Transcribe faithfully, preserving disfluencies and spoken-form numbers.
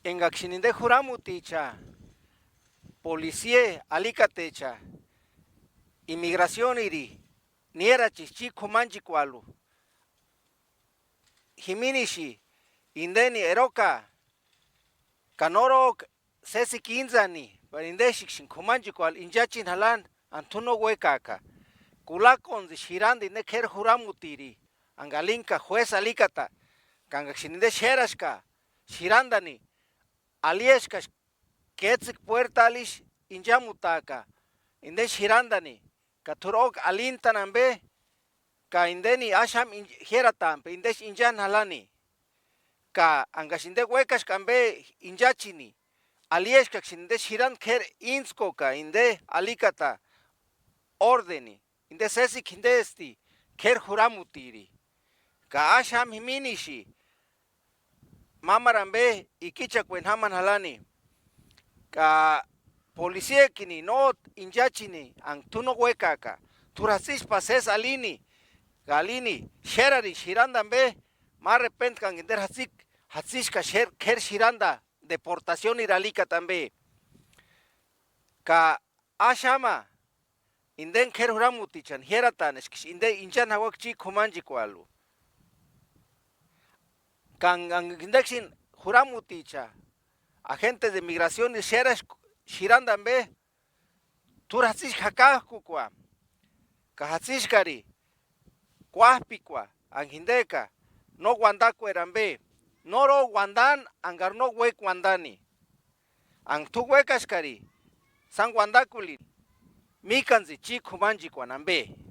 Engaksïni inde juramuticha, policie alikatecha, imigracioniri niérachixka chik'u k'umanchekuarhu, jiminixi indeni eroka ka norok'u sési íntsani, pero indexeksïni k'umanchekuarhu inchachini jalani, andi t'u no uékajka. Kulakontsï xiranda inde k'éri juramutiri, enga alinka juési alikata, ka engaksïni inde xéraska xirandani, aliexkaxka kéts'ïku puérta alixu inchamutaaka inde xirandani, ka t'u rók'u alintani ambe, ka indeni axamu jiératampe indexu inchani jalani. Ka engaksï inde uékaxka ambe inchachini, aliexkaksïni inde xiranda k'éri íntskoka inde alikata órdeni, inde sésikua jindesti k'éri juramutiri. Ka axamu jiminixi mámaru ambe ikichakueni jámani jalani, ka policiekini nót'u inchachini enga t'u no uékajka, t'úri jatsispa sési alini, ka alini xérarini xiranda ambe, ma repente ka enga inderi jatsika, jatsiska xéri k'éri xiranda deportacioniri alikata ambe. Ka axama indeni k'éri juramutichani jiérataneskisï inde inchani jauaka chik'u k'umanchekuarhu. Ka enga indeksïni juramuticha agentes de migracioniri xéraska xiranda ambe, t'úri jatsiska jakajkukua, ka jatsiskari kuájpikua enga jindeka no uandakueri ambe, no rók'u uandani engari no uékua uandani. Enga t'u uékaxkari sáni uandakurini, míkantsïni chik'u k'umanchekuani ambe.